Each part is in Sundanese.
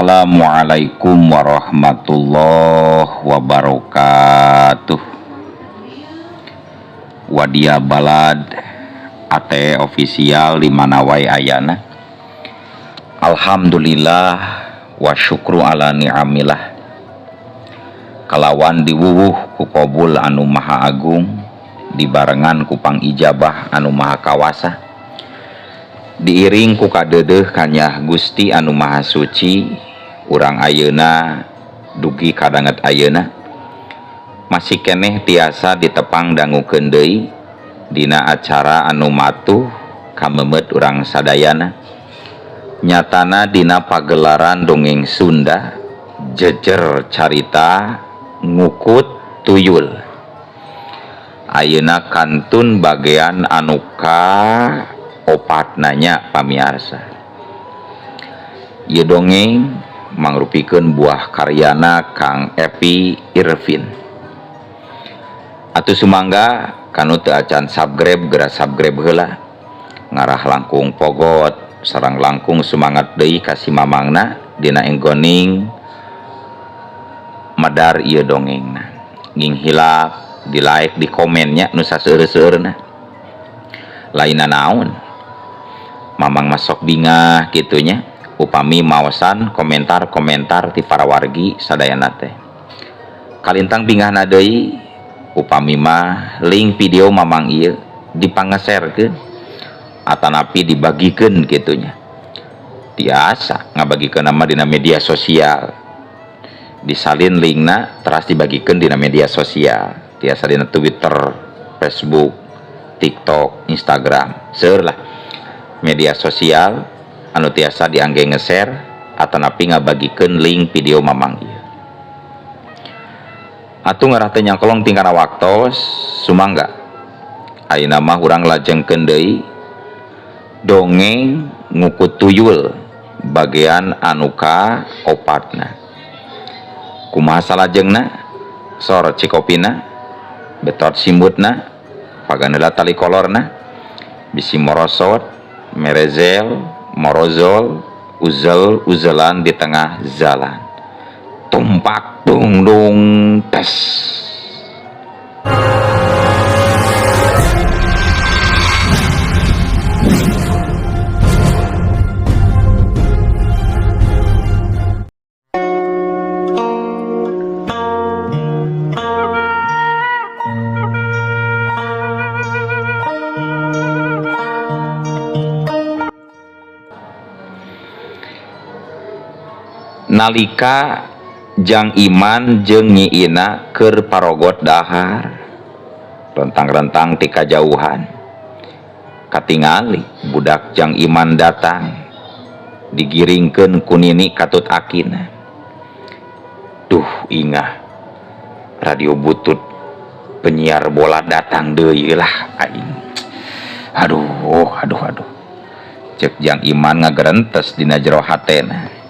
Assalamualaikum warahmatullahi wabarakatuh. Wadia Balad AT official di mana wae ayana. Alhamdulillah wa syukru ala ni'amillah. Kalawan diwuwuh ku qabul anu maha agung, dibarengan ku pangijabah anu maha kawasa, diiring ku kadeudeuh kanyah Gusti anu maha suci. Urang ayeuna dugi kadanget ayeuna masih keneh tiasa ditepang dangukeun deui dina acara anu matuh kamemet urang sadayana, nyatana dina pagelaran dongeng Sunda Jejer Carita Ngukut Tuyul. Ayeuna kantun bagian anu ka opatna nya pamiarsa. Ieu dongeng mangrupikeun buah karyana Kang Epi Irvin. Atuh sumangga kanu teu acan subscribe geura subscribe heula, ngarah langkung pogot sareng langkung semangat deui ka si mamangna dina enggoning medar ieu dongengna. Nging hilap di like di komennya nu saseueur-seueurna. Lainna naon, mamang masuk bingah gitunya upami maosan komentar-komentar ti para wargi sadayana teh. Kalintang bingahna deui upami mah link video mamang ieu dipangeserkeun atanapi dibagikeun gitunya. Tiasa ngabagikeun nama dina media sosial, disalin linkna teras dibagikeun dina media sosial, tiasa dina Twitter, Facebook, TikTok, Instagram, seueur lah media sosial anu tiasa diangge nge-share atanapi ngabagikeun link video mamang ieu. Atuh ngarah teu nyangkolong tingkana waktos, sumangga ayeuna mah urang lajengkeun deui dongeng Ngukut Tuyul bagian anu ka opatna. Kumaha salajengna? Sor cikopina, betot simbutna, paganela tali kolorna, bisi morosot, merezel, morozol, uzel uzelan di tengah jalan. Tumpak dung dung tes. Nalika Jang Iman jeung Nyi Ina keur parogot dahar, rentang-rentang ti kajauhan katingali budak Jang Iman datang digiringkeun ku nini katut akina. Duh ingah, radio butut penyiar bola datang deui lah aing. Aduh aduh aduh, cek Jang Iman ngagerentes dina jero hatena.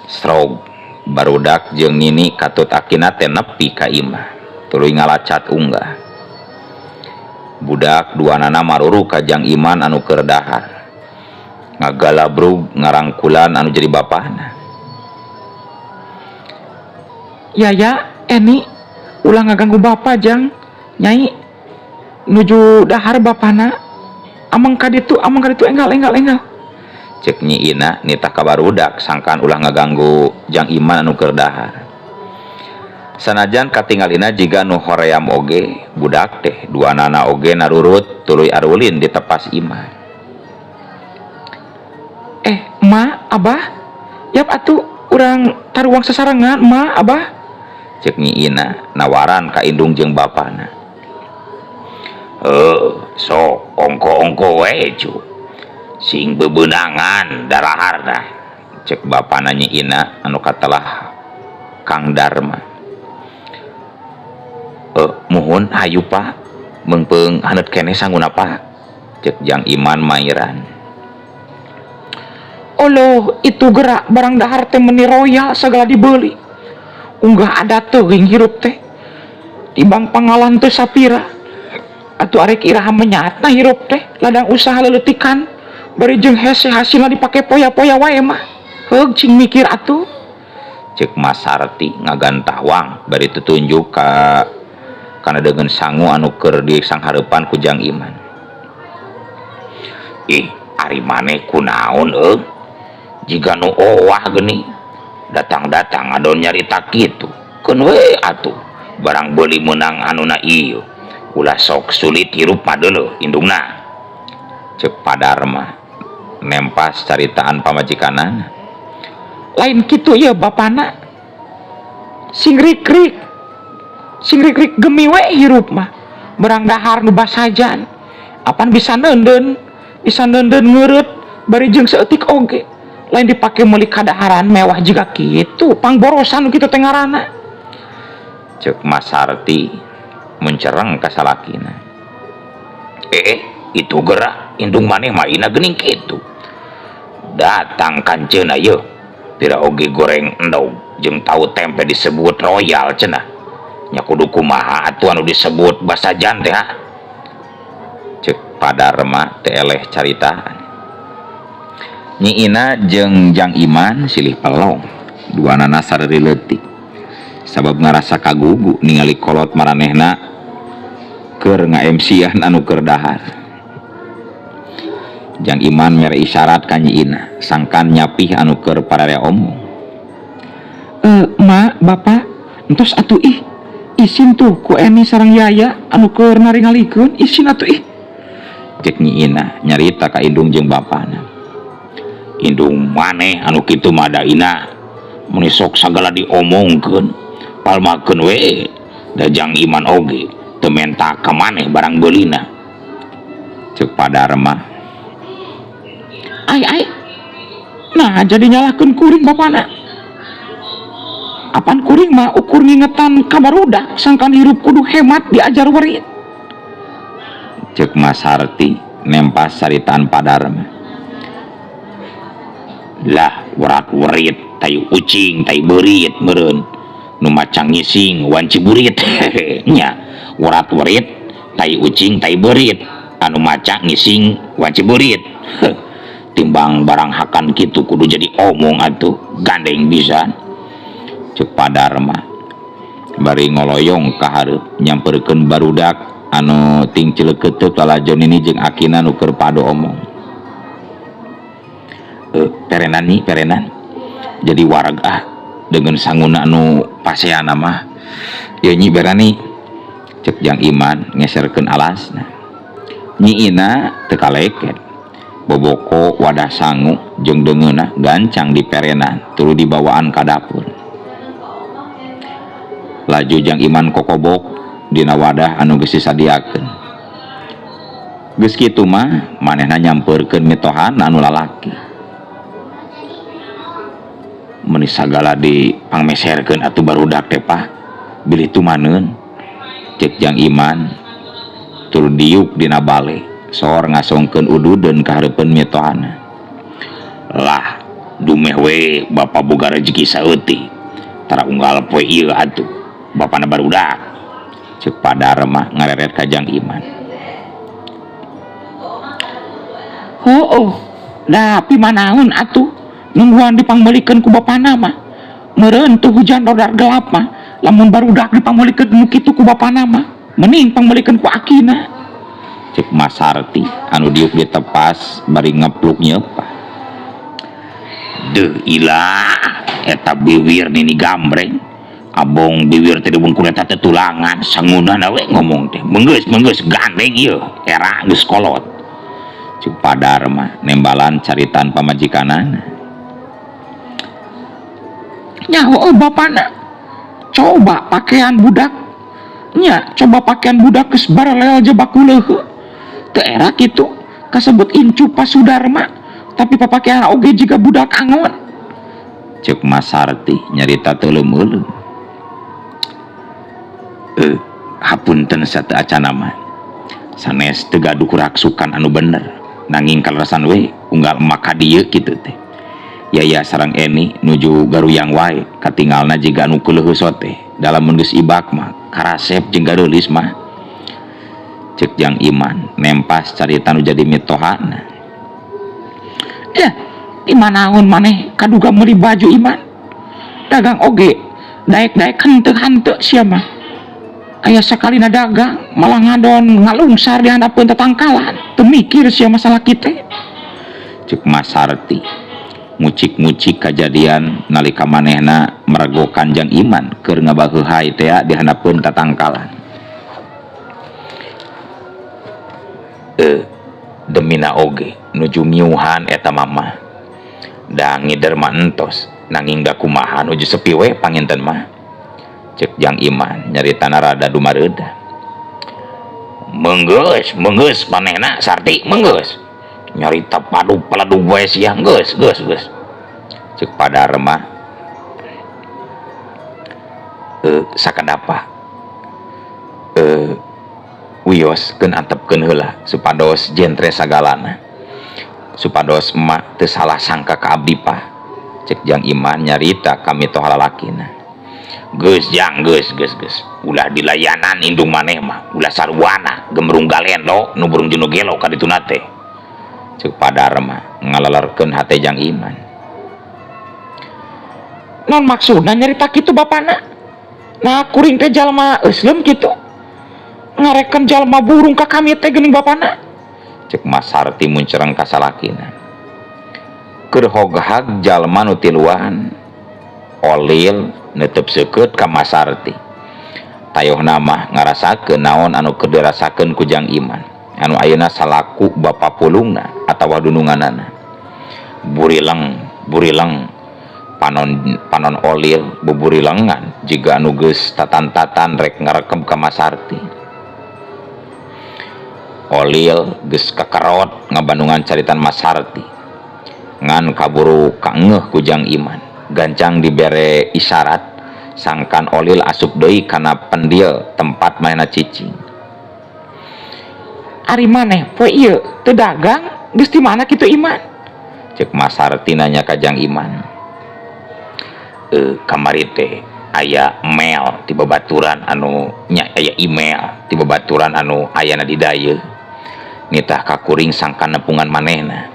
Strog barudak jeung nini katut akina teh nepi ka imah, tuluy ngalacat unggah. Budak duanana maruru ka Jang Iman anu keur dahar, ngagalabrug ngarangkulan anu jadi bapana. Yaya, Eni, ulah ngaganggu bapa Jang. Nyai nuju dahar bapana. Amang kaditu, amang kaditu, enggal enggal enggal. Cek Nyi Ina nitah ka barudak sangkaan ulah ngaganggu Jang Iman anu keur dahar. Sanajan katingalina jiga nu hoream oge budak teh duanana oge narurut tuluy arulin di tepas imah. Ma, abah, yap atuh urang taruang sasarengan, ma, abah. Cek Nyi Ina nawaran ka indung jeung bapana. Sok ongko-ongko we cu, sing bebenangan daraharna. Cek bapana Nyi Ina anu katelah Kang Dharma. Muhun hayu Pak, meungpeung haneut keneh sanguna Pak. Cek Jang Iman mairan. Oloh itu gerak barang dahar teh meni royal segala dibeli. Unggah ada teuing hirup teh. Tibang pangalan teh sapira. Atuh arek iraha menyatna hirup teh, ladang usaha leletikan. Bari jeung hese hasilna dipake poya-poya wae mah. Heug cing mikir atuh. Cek Mas Sarti ngagantah wang bari tutunjuk ka kana deungeun sangu anu keur disanghareupan ku Jang Iman. Ih, ari maneh kunaon euy? Jiga nu owah geuning. Datang-datang ngadon nyarita kitu. Keun we atuh, barang beuli meunang anuna ieu. Ulah sok sulit hirup mah deuleuh indungna. Cek Padarma nempas caritaan pamajikanana. Lain kitu ieu bapana. Sing rik-rik. Sing rik-rik gemi we hirup mah. Barang dahar nu basajan. Apan bisa neundeun ngeureut bari jeung saeutik oge. Lain dipake meuli kadaharan mewah jiga kitu, pangborosan nu kitu teh ngaranna. Cek Mas Sarti mencereng ka salakina. Eh, itu gerak indung maneh mah ina geuning kitu. Datang kanceuna yeuh. Pira oge goreng endog jeung tahu tempe disebut royal cenah. Nya kudu kumaha atuh anu disebut basajan teh ha. Cek Padarma teu eleh caritaan. Nyi Ina jeung Jang Iman silih pelong, duanana sareuri leutik. Sabab ngarasa kagugu ningali kolot maranehna keur nga-MC-an anu keur dahar. Jang Iman mere isyarat ka Nyi Ina, sangkan nyapih anu keur pararea omong. Ma, Bapak, entos atuh ih. Isin tuh ku Eni sareng Yaya anu keur naringalikeun, isin atuh ih. Cek Nyi Ina nyarita ka indung jeung bapana. Indung maneh anu kitu mah da Ina mun sok sagala diomongkeun, palmakeun we da Jang Iman oge teu menta ka maneh barang beulina. Cek Padarma. Ai ai. Nah, jadi nyalahkeun kuring bapana. Apan kuring mah ukur ngingetan ka barudak sangkan hirup kudu hemat diajar werit. Cek Mas Harti nempas caritaan Padarma. Lah warat-warit tai ucing tai beurit meureun nu macang ngising wanci burit. Nya warat-warit tai ucing tai beurit anu maca ngising wanci burit. Timbang barang hakan kitu kudu jadi omong atuh gandeng pisan. Cek Padarma bari ngoloyong ka hareup nyamperkeun barudak anu ting cileukeuteup lalajo nini jeung akina nu keur pado omong. Perenan nih perenan jadi wareg ah dengan sanguna anu paseana mah ya nyi berani. Cek Jang Iman ngeserkeun alasna. Nyi Ina teu kaleket boboko wadah sangu jeung deungeunna gancang di perenan tuluy dibawaan ka dapur. Laju Jang Iman kokobok dina wadah anu geus disadiakeun. Geus kitu mah manehna nyampeurkeun mitohana anu lalaki. Meuni sagala dipangmeserkeun atuh barudak teh pah bilih tumaneun. Cek Jang Iman tur diuk dina bale sor ngasongkeun ududeun ka hareupeun mitohana. Lah dumeh we bapa boga rezeki saeutik tara unggal poe ieu atuh bapana barudak. Cek Padarma ngareret ka Jang Iman. Heueuh, da pimanaeun atuh nungguan dipangmeulikeun ku bapana mah. Meureun tuh hujan rodar gelap mah lamun barudak dipangmeulikeun nu kitu ku bapana mah mending pangmeulikeun ku akina. Cek Mas Sarti anu diuk ditepas bari ngepluk nyeupah. Deuh ilah eta biwir nini gambreng abong biwir teh dibungkur eta teh tulangan sangunana we ngomong teh menggeus gandeng ieu era geus kolot. Cek Padarma nembalan caritaan pamajikanana. Nyaho bapana coba pakaian budak nya, coba pakaian budak geus barelel jebak kuleuh teu era kitu kasebut incu Pasudarma tapi papakaian oge jiga budak angon. Cek Mas Sarti nyarita teuleum-euleum. Hapunten sateu acana mah sanes teu gaduh raksukan anu bener nanging kaleresan we unggal emak ka dieu kitu teh. Yaya sareng Eni nuju garuyang wae katingalna jiga anu keuleuh sote dalam mun geus ibak mah karasep jeung gareulis mah. Cek Jang Iman nempas carita nu jadi mitohana. Ya Di manaon maneh kaduga meuli baju Iman? Dagang oge daek-daek henteu-henteu sia mah. Aya sakalina dagang malah ngadon ngalungsar di handapeun tatangkalan. Teu mikir sia masalah kitu. Cek Mas Sarti ngucik-ngucik kajadian nalika manehna meregokan Jang Iman keur ngabaheuhay teh di handapeun tatangkalan. Demina oge nuju ngiuhan eta mama. Da ngider mah entos nanging da kumaha nuju sepi we panginten mah. Cek Jang Iman nyaritana rada dumareuda. Menggeus, menggeus manehna Sarti menggeus. Nyarita padu paladug wae sia geus geus geus. Cek Padarma sakedapa wios keun antepkeun heula supados jentre sagalana. Supados emak teu salah sangka ka abdi pah. Cek Jang Iman nyarita kami toh lalakina. Geus Jang geus geus geus. Ulah dilayanan indung maneh mah, ulah sarwana gemerung galendo nu burung jenuh gelo ka dituna teh. Cek Padarma ngalelerkeun hate Jang Iman. Naon maksudna nyarita kitu bapana? Nah kuring teh jalma eusleum kitu. Ngarekan jalma burung ka kami teh geuning bapana. Cek Mas Sarti muncereng ka salakina. Keur hoghag jalma nu tiluan olil neuteub seukeut ka Mas Sarti. Tayohna mah ngarasakeun naon anu keur dirasakeun ku Jang Iman. Anu ayeuna salaku bapa pulungna atawa dununganana. Burileng, burileng panon panon olil buburilengan jiga anu geus tatan-tatan rek ngarekem ka Mas Sarti. Olil geus kakerot ngabandungan caritan Mas Sarti. Ngan kaburu kaengeuh ku Jang Iman. Gancang dibere isyarat sangkan olil asup deui kana pendil tempat manehna cicing. Ari maneh poe ieu teu dagang geus di mana kitu Iman? Cek Mas Sarti nanya ka Jang Iman. Kamari teh aya mail ti babaturan anu nya aya email ti babaturan anu ayana di dayeuh. Nitah ka kuring sangkan nepungan manehna.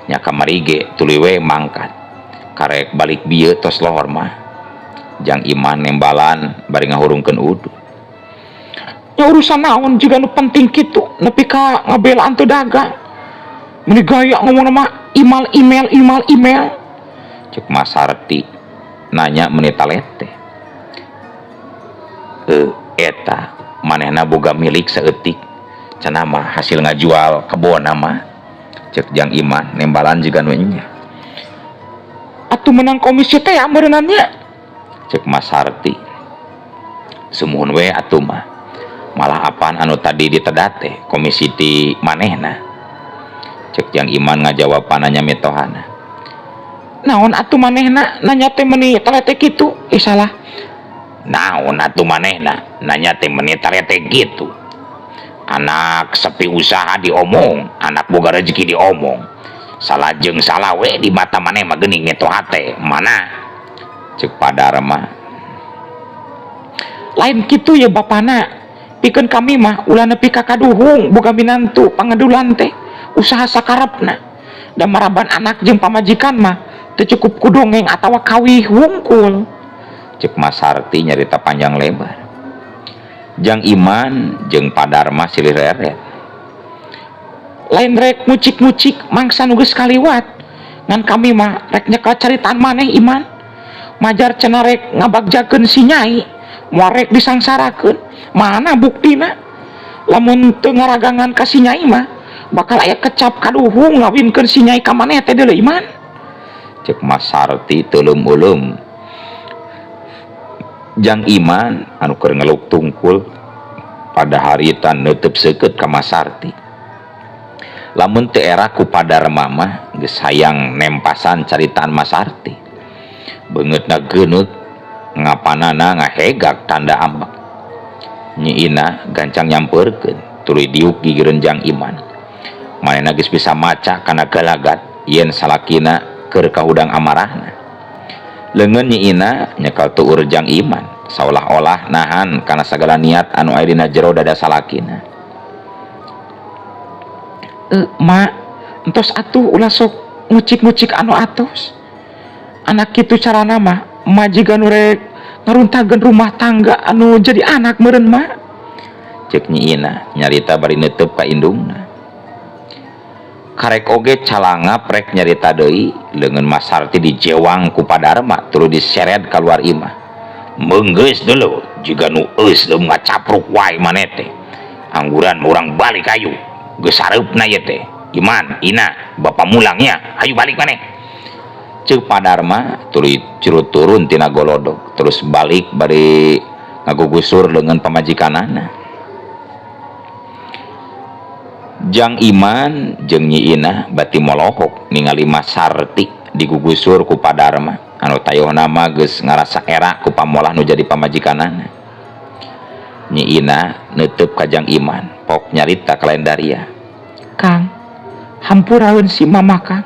Nya kamari ge tuluy we mangkat. Karek balik bieu tos lohor mah. Jang Iman nembalan bari ngahurungkeun udud. Nya urusan naon jiga nu penting kitu nepi ka ngabelaan teu dagang. Meuni gaya ngomongna mah imal email imal email. Cek Mas Sarti nanya meuni talete. Eta manehna boga milik saeutik. Cenah mah hasil ngajual kebon mah. Cek Jang Iman nembalan jiga nu enya. Atuh menang komisi teh ameureunana nya. Cek Mas Sarti. Sumuhun we atuh mah. Malah apaan anu tadi ditedat teh komisi ti manehna. Cek Jang Iman ngajawab pananya mitohana. Naon atuh manehna nanya teh meuni talete kitu? Salah. Naon atuh manehna nanya teh meuni talete kitu? Anak sepi usaha diomong, anak boga rezeki diomong. Salah jeung salah we di mata maneh mah geuning mitoha teh. Mana? Cek Padarma. Lain kitu ya bapana. Pikeun kami mah ulah nepi ka kaduhung boga minantu pangedulan teh usaha sakarepna. Da maraban anak jeung pamajikan mah teu cukup ku dongeng atawa kawih wungkul. Cek Mas Sarti nyarita panjang lebar. Jang Iman jeung Padarma silih reret. Lain rek ngucik-ngucik mangsa nu geus kaliwat. Ngan kami mah rek nyekel caritaan maneh Iman. Majar cenah rek ngabagjakeun si Nyai, moal rek disangsarakeun. Mana buktina? Lamun teu ngaragangan ka si Nyai mah bakal aya kecap kaduhung ngawinkeun si Nyai ka maneh teh deuleu Iman. Cek Mas Sarti teuleum-euleum. Jang Iman anu keur ngeluk tungkul pada harita neuteub seukeut ka Mas Sarti. Lamun teu era ku Padarma mah geus hayang nempasan caritaan Mas Sarti. Beungeutna geuneut ngapanana ngahegak tanda ambek. Nyi Ina gancang nyampeurkeun tuluy diuk gigireun Jang Iman. Manehna geus bisa maca kana galagat yen salakina keur kahudang amarahna. Leungeun Nyi Ina nyekel tuur Jang Iman saolah-olah nahan kana sagala niat anu aya dina jero dada salakina. Ma, entos atuh ulah sok Ngucik-ngucik anu atos. Anak kitu carana mah majikan nu rek ngaruntageun rumah tangga anu jadi anak meureun mah. Cek Nyi Ina nyarita bari neuteub ka indungna. Karek oge calangap rek nyarita deui leungeun Masarti dijewang ku Padarma tuluy diseret kaluar imah. Meunggeus deuleu jiga nu eus deum ngacapruk wae maneh teh. Angguran urang balik hayu. Geus sareupna ieu teh. Iman, Ina, bapa mulang nya, hayu balik maneh. Ceuk Padarma tuluy curut turun tina golodog terus balik bari ngagugusur leungeun pamajikanana. Jang Iman jeung Nyi Inah bati molohok ningali Masarti digugusur ku Padarma anu tayohna mah geus ngarasa era ku pamolah nu jadi pamajikanana. Nyi Inah neuteub ka Jang Iman, pok nyarita ka lain daria. Kang, hampuraeun si Mama Kang.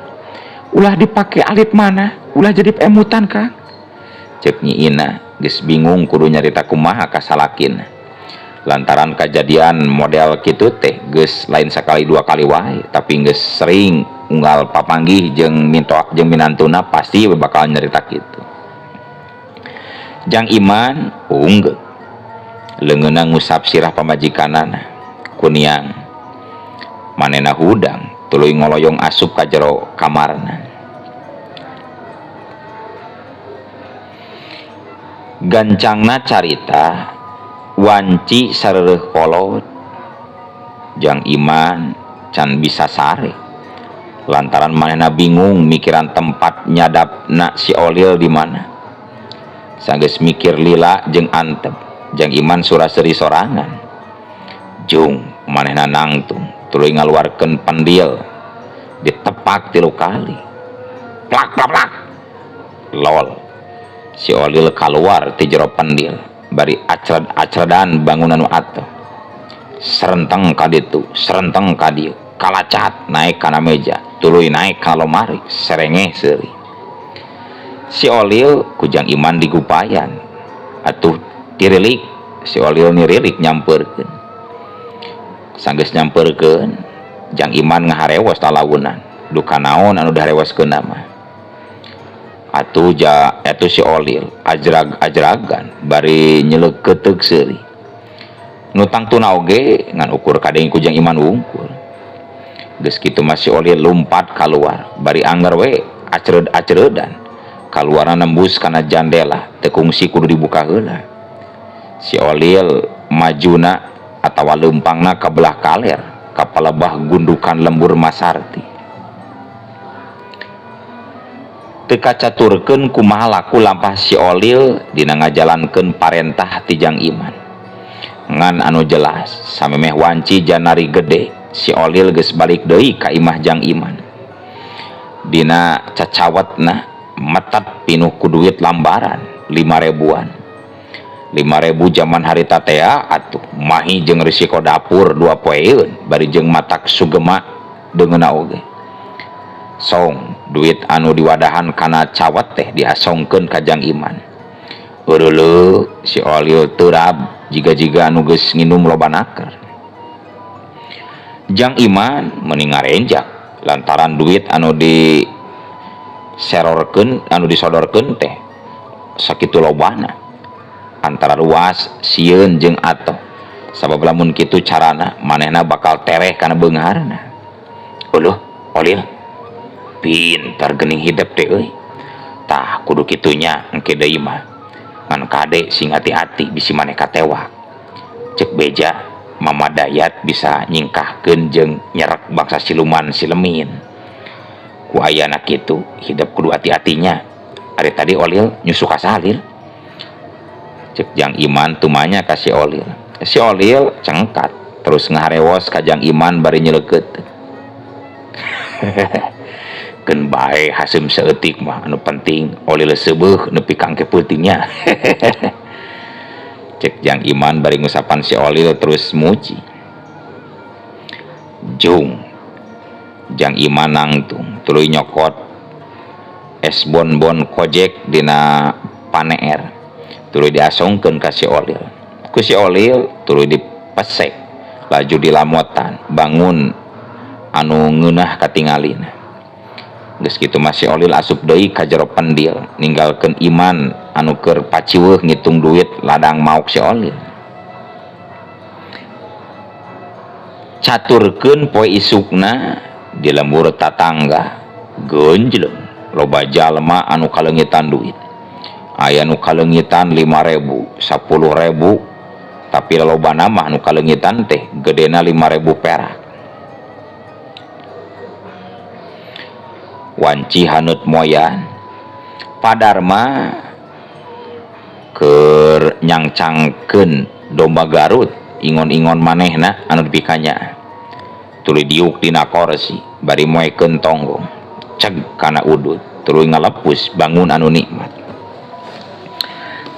Ulah dipake alit mana, ulah jadi emutan Kang. Ceuk Nyi Inah geus bingung kudu nyarita kumaha ka salakina. Lantaran kajadian model kitu teh geus lain sakali dua kali wae, tapi geus sering unggal papanggih jeung minto jeung minantuna pasti we bakal nyarita kitu. Jang Iman unggeuh leungeunna ngusap sirah pamajikanana kuniang manehna hudang tuluy ngoloyong asup ka jero kamarna. Gancangna carita wanci sareureun kolot Jang Iman can bisa sare lantaran manehna bingung mikiran tempat nyadapna si Olil di mana. Sanggeus mikir lila jeung antep Jang Iman sura-seuri sorangan. Jung manehna nangtung tuluy ngaluarkeun pendil ditepak 3 kali. Plak plak plak. Lol. Si Olil kaluar ti jero pendil bari acred-acredan bangunan nu atuh. Serenteng ka ditu, serenteng ka dieu, kalacat naik kana meja, tuluy naik ka lomari, serengeh seuri. Si Olil ku Jang Iman digupayan. Atuh tirilik, si Olil nirilik nyampeurkeun. Sanggeus nyampeurkeun, Jang Iman ngaharewos lalaunan. Duka naon anu diharewoskeun mah. Atuh ja atuh si Olil ajrag-ajragan bari nyeleuk keuteuk seuri. Nu tangtuna oge ngan ukur kadenge ku Jang Iman wungkul. Geus kitu mah si Olil lumpat kaluar bari angger we acreud-acreudan. Kaluarna nembus kana jandela, teu kungsi kudu dibuka heula. Si Olil majuna atawa leumpangna ka belah kaler, ka palebah gundukan lembur Masarti. Teu kacaturkeun kumaha laku lampah si Olil dina ngajalankeun parentah ti Jang Iman. Ngan anu jelas samemeh wanci janari gede, si Olil geus balik deui ka imah Jang Iman. Dina cacawetna metet pinuh ku duit lambaran 5 ribuan. 5.000 zaman harita tea atuh mahi jeung risiko dapur 2 poeun bari jeung matak sugema deungeunna oge. Song duit anu diwadahan kana cawet teh diasongkeun ka Jang Iman. Eureuleuh si Olil teurab jiga-jiga anu geus nginum loba naker. Jang Iman meni ngarenjak lantaran duit anu di serorkeun anu disodorkeun teh sakitu lobana antara ruas sieun jeung atoh. Sabab lamun kitu carana manehna bakal tereh kana beungharna. Uluh Olil pintar geuning hidep teh euy. Tah kudu kitunya engke deui mah. Ngan kade sing hati-hati bisi maneh katewak. Cek beja Mama Dayat bisa nyingkahkeun jeung nyerek bangsa siluman silemin. Ku ayana kitu hidep kudu hati-hatinya. Ari tadi Olil nyusu ka salil. Cek Jang Iman tumanya ka si Olil. Si Olil cengkat terus ngaharewos ka Jang Iman bari nyeleukeut. Keun bae haseum saeutik mah anu penting Olil seubeuh nepi ka engke peutingnya. Cek Jang Iman bari ngusapan si Olil terus muji. Jung Jang Iman nangtung tuluy nyokot es bonbon kojek dina paneer tuluy diasongkeun ka si Olil. Ku si Olil tuluy dipesek laju dilamotan bangun anu ngeunah katingalina. Geus kitu mah si Olil asup deui ka jero pendil ninggalkeun Iman anu keur paciweuh ngitung duit ladang maok si Olil. Caturkeun poe isukna di lembur tatangga geunjleung loba jalma anu kaleungitan duit. Aya nu kaleungitan 5.000, 10.000, tapi lolobana mah nu kaleungitan teh gedena 5.000 perak. Wanci haneut moyan Padarma keur nyangcangkeun domba Garut ingon-ingon manehna anu dipikanya. Tuluy diuk dina korsi bari moekeun tonggong ceg kana udud tuluy ngalepus bangun anu nikmat.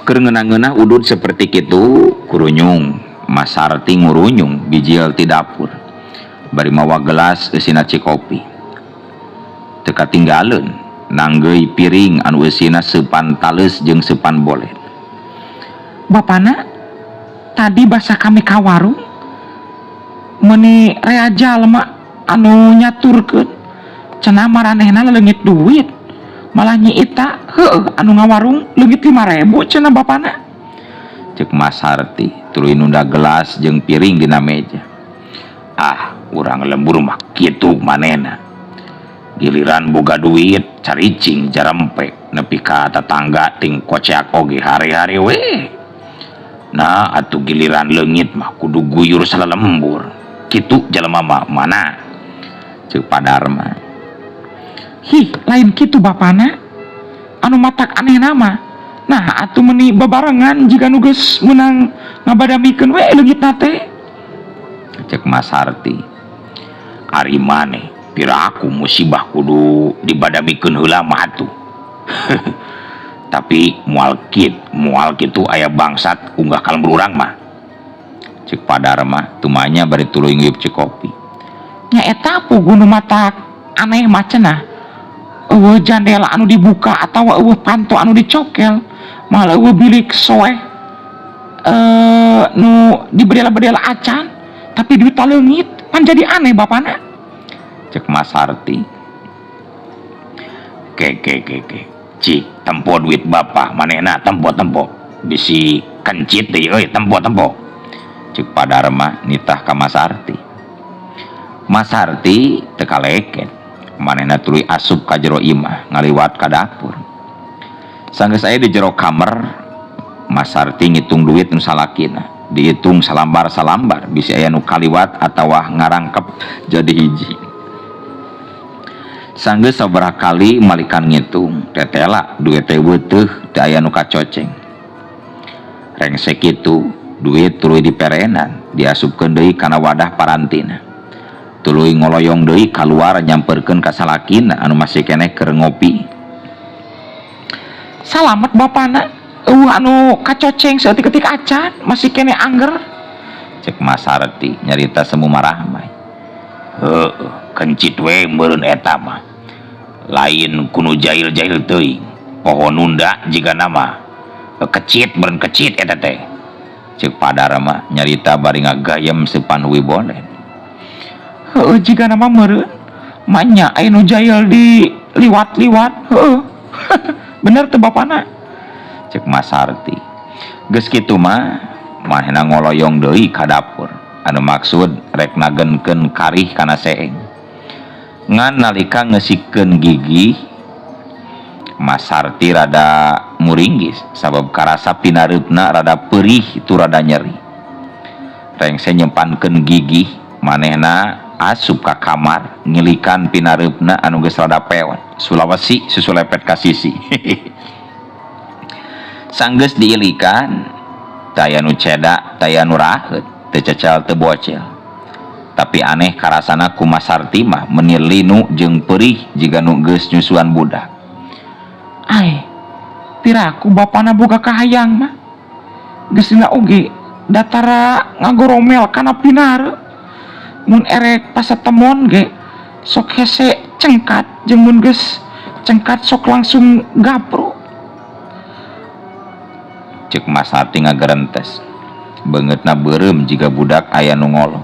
Keur ngeunah-ngeunah udud seperti kitu kurunyung Mas Sarti ngurunyung bijil ti dapur bari mawa gelas eusina cikopi. Teu katinggaleun nanggeui piring anu eusina seupan taleus jeung seupan bolet. Bapana tadi basa kami ka warung meuni rea jalma anu nyaturkeun cenah maranehna leungit duit malah Nyi Ita heueuh anu ngawarung leungit 5.000 cenah bapana. Ceuk Mas Sarti tuluy nunda gelas jeung piring dina meja. Ah, urang lembur mah kitu manehna. Giliran boga duit caricing jarempe nepi ka tatangga ting koceak oge hari-hari we. Nah, atuh giliran leungit mah kudu guyur salalembur. Kitu jelema mah mana? Ceuk Padarma. Hih, lain kitu bapana. Anu matak anehna mah. Nah, atuh meuni babarengan jiga nu geus meunang ngabadamikeun we leungitna teh. Ceuk Mas Sarti. Ari maneh piraku musibah kudu dibadamikeun heula mah atuh. Tapi moal kit, moal kitu aya bangsat unggah ka lembur urang mah. Ceuk Padarma tumanya bari tuluy nguyup cikopi. Nya eta puguh nu matak aneh mah cenah. Eueuh jandela anu dibuka atawa eueuh panto anu dicokel, malah eueuh bilik soeh nu dibedela-bedela acan, tapi duit leungit, pan jadi aneh bapana. Ceuk Mas Sarti. Ke ke ke ke. Cik, tempo duit bapak manehna tempo-tempo. Bisi kencit deui euy tempo-tempo. Ceuk Padarma nitah ka Mas Sarti. Mas Sarti teu kaleket. Manehna tuluy asup ka jero imah ngaliwat ka dapur. Sanggeus aya di jero kamar, Mas Sarti ngitung duit nu salakina. Dihitung salambar-salambar bisi aya nu kaliwat atawa ngarangkep jadi hiji. Sanggeus sabaraha kali malikan ngitung, tetela duit teh weuteuh teu aya nu kacoceng. Rengse kitu, duit tuluy diperenan, diasupkeun deui kana wadah parantina. Tuluy ngoloyong deui kaluar nyamperkeun ka salakina anu masih keneh keur ngopi. Salamet bapana, eueuh anu kacoceng saeutik-eutik acan, masih keneh angger. Ceuk Mas Sarti nyarita semu marahmai. Heueuh, kencit we meureun eta mah. Lain kuno jahil-jahil teuing, poho nunda jigana mah. Kecit meureun kecit eta teh. Ceuk Padarma nyarita bari ngagayem seupan hui bolen. Heueuh jigana mah meureun, manya aya nu jahil di liwat-liwat, heueuh. Bener teu bapana? Ceuk Mas Sarti. Geus kitu mah manehna ngoloyong deui ka dapur. Anu maksud rek nagenkeun karih kana seeng. Ngan nalika ngeusikeun gigi, Mas Sarti rada muringgis sabab karasa pinareupna rada perih tu rada nyeri. Rengse nyempankeun gigi, manehna asup ka kamar ngilikan pinareupna anu geus rada peot. Sulawesi susulepet ka sisi. Sanggeus diilikan, taya nu cedak, taya nu raheut, teu cecel teu bocel. Tapi aneh karasana ku Mas Sarti mah meuni linu jeung perih jiga nu geus nyusuan budak. Ai, piraku bapana boga kahayang mah. Geus dina oge datara ngagoromel kana pinare. Mun erek pasatemon ge sok hese cengkat jeung mun geus cengkat sok langsung gapro. Ceuk Mas Sarti ngagerentes. Beungeutna beureum jiga budak aya nu ngolo.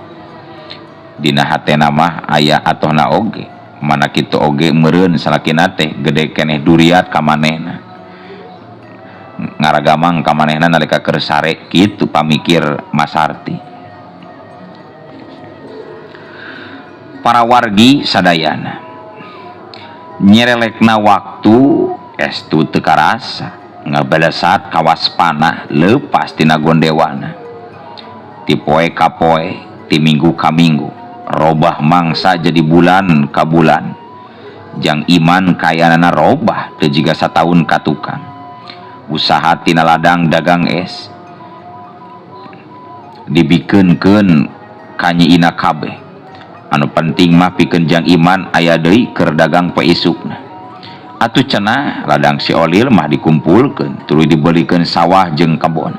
Dina hatena mah aya atohna oge. Mana kitu oge meureun salakina teh gede keneh duriat ka manehna. Ngaragamang ka manehna nalika keur sare kitu pamikir Masarti. Para wargi sadayana nyerelekna waktu estu teu karasa ngabalesat kawas panah leupas tina gondewana. Ti poe ka poe, ti minggu ka minggu, robah mangsa jadi bulan ka bulan. Jang Iman kayanana robah teu jiga sataun ka tukang. Usaha tina ladang dagang es dibikeunkeun ka Nyi Ina kabeh. Anu penting mah pikeun Jang Iman aya deui keur dagang poe isukna. Atuh cenah ladang si Olil mah dikumpulkeun tuluy dibelikeun sawah jeung kebon.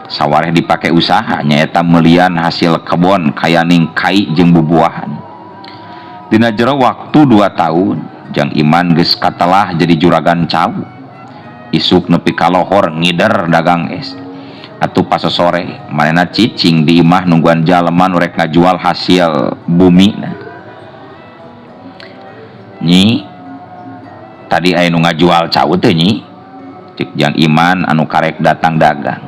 Sawareh dipake usaha nyaeta meulian hasil kebon kayaning kai jeung bubuahan. Dina jero waktu 2 tahun Jang Iman geus katelah jadi juragan cau. Isuk nepi ka lohor ngider dagang es. Atuh pasosore manehna cicing di imah nungguan jalma nu rek ngajual hasil bumina. Nyi, tadi aya nu ngajual cau teh nyi? Cek Jang Iman anu karek datang dagang.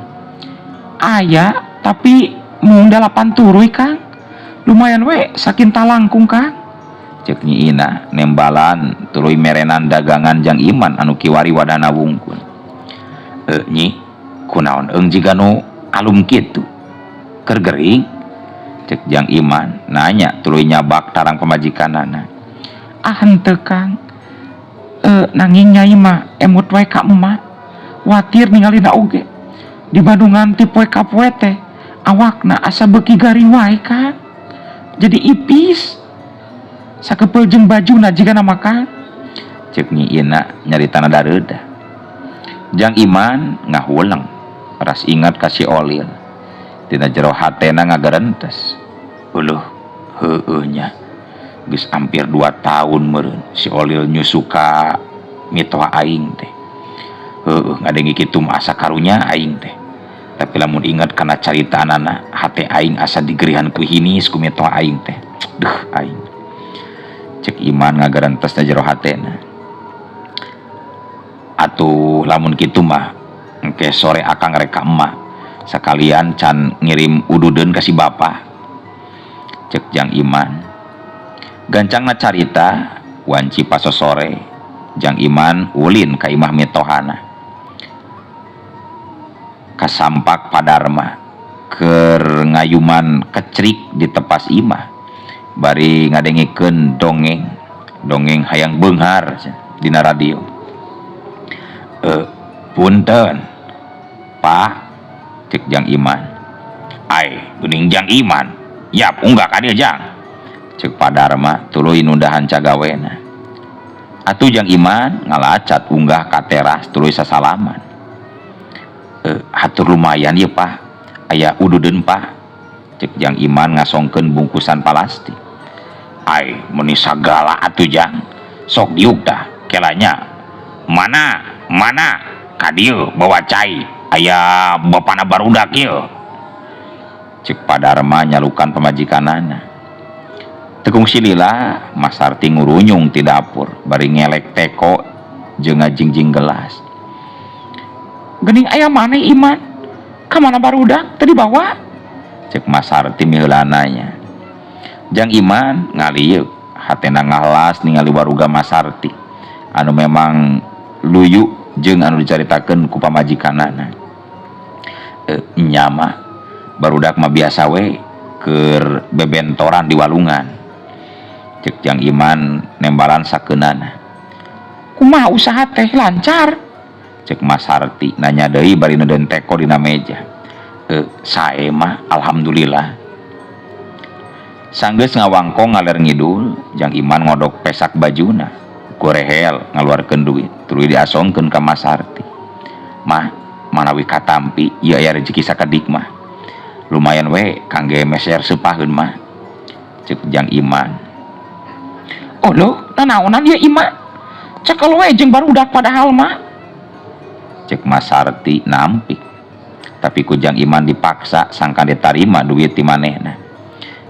Aya, tapi mung 8 turuy Kang. Lumayan we sakinta langkung Kang. Cek Nyi Ina nembalan tuluy merenan dagangan Jang Iman anu kiwari wadana wungkul. Nyi, kunaon eung jiga nu alum kitu? Keur gering? Cek Jang Iman nanya tuluy nyabak tarang pamajikanana. Ah henteu Kang. Nanging nyai mah emut wae ka emak. Watir ningalina oge. Di Bandungan ti poe ka poe teh awakna asa beuki garing wae Kang. Jadi ipis. Sakepeul jeung bajuna jigana mah Kang. Cek Nyi Ina nyaritana dareudah. Jang Iman ngahuleng ras ingat ka si Olil. Dina jero hatena ngagerentes. Uluh heueuh nya. Geus hampir 2 tahun meureun si Olil nyusu ka mitoha aing teh. Heueuh ngadenge kitu mah asa karunya aing teh. Tapi lamun ingat kana caritaanana hate aing asa digerihan ku hinis ku mitoha aing teh. Duh aing. Cek Iman ngagerentes na jero hatena. Atuh lamun kitu mah engke sore akang rek ka emak sakalian can ngirim ududeun ka si bapa. Cek Jang Iman. Gancangna carita wanci pasosore Jang Iman ulin ka imah mitohana. Kasampak padarma keur ngayuman kecrik di tepas imah bari ngadengikeun dongeng dongeng hayang beunghar dina radio. Punten Pak, cek Jang Iman. Ai geuning Jang Iman yap unggah ka dieu Jang, cek Padarma tuluy nundahan cagawena. Atuh Jang Iman ngalacat unggah ka teras tuluy sasalaman. Hatur lumayan ye Pak, aya ududeun Pak, cek Jang Iman ngasongkeun bungkusan palastik. Ai meuni sagala atuh Jang, sok diuk tah kelanya. Mana mana ka dieu bawa cai, aya bapana barudak ieu, cek Padarma nyalukan pamajikanana. Tekung silila Masarti ngurunyung ti dapur bari ngelek teko jeung ngajingjing gelas. Geuning aya maneh Iman? Ka mana barudak teu dibawa? Cek Masarti miheulananya. Jang Iman ngalieuk, hatena ngalas ningali waruga Masarti anu memang luyu jeung anu dicaritakeun ku pamajikanana. Nya mah barudak mah biasa we keur bebentoran di walungan, cek Jang Iman nembalan sakeunana. Kumaha usaha teh lancar? Cek Masarti nanya deui bari neudeun teko dina meja. Sae mah alhamdulillah. Sanggeus ngawangkong ngaler ngidul, Jang Iman ngodok pesak bajuna, gorehel ngaluarkeun duit, tuluy diasongkeun ka Masarti. Mah manawi katampi ieu aya rezeki sakedik mah. Lumayan we kangge meser seupaheun mah, cek Jang Iman. Oh loh, nanaonan ieu Iman? Cekel we jeung barudak padahal mah. Cek Masarti nampik. Tapi ku Jang Iman dipaksa sangkan ditarima duit ti manehna.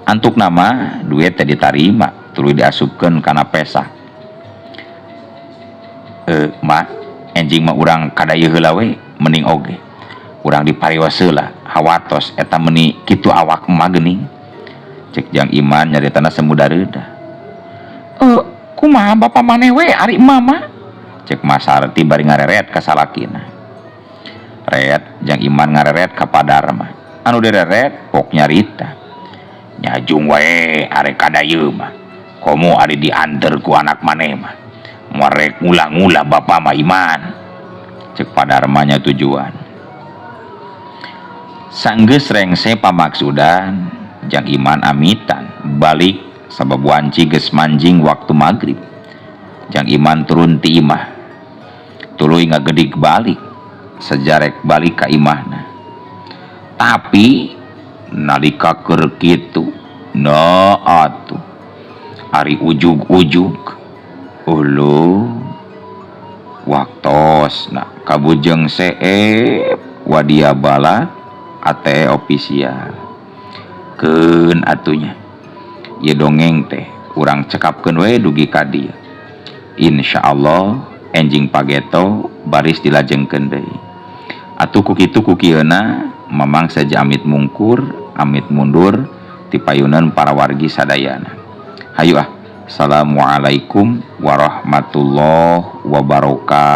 Antuk nama duit teh ditarima Tuluy diasupkeun kana pesak. Eh, Ma, enjing mah urang ka dayeuh heula we, mending oge. Urang diparios heula, hawatos eta meuni kitu awak emak geuning. Cek Jang Iman nyaritana semu dareudah. Eh, kumaha bapa maneh we ari emak mah? Cek Ma Sarti bari ngareret ka salakina. Ret, Jang Iman ngareret ka Pa Darma. Anu direret pok nyarita. Nyajung wae arek ka dayeuh mah. Komo ari dianter ku anak maneh mah. Moal rek ngulah-ngulah bapa mah Iman. Cek Pa Darmanya tujuan. Sanggeus rengse pamaksudan, Jang Iman amitan balik sabab wanci geus manjing waktu maghrib. Jang Iman turun ti imah. Tuluy ngagedig balik, sejarek balik ka imahna. Tapi nalika keur kitu, nah atuh ari ujug-ujug uluh waktosna kabujeng seep wadia balat ATE official keun atunya ieu dongeng teh urang cekapkeun we dugi ka dieu. Insyaallah enjing pageto baris dilajengkeun deui. Atuh ku kitu ku kieuna Mamang saja amit mungkur amit mundur ti payunan para wargi sadayana. Hayu ah. Assalamualaikum warahmatullahi wabarakatuh.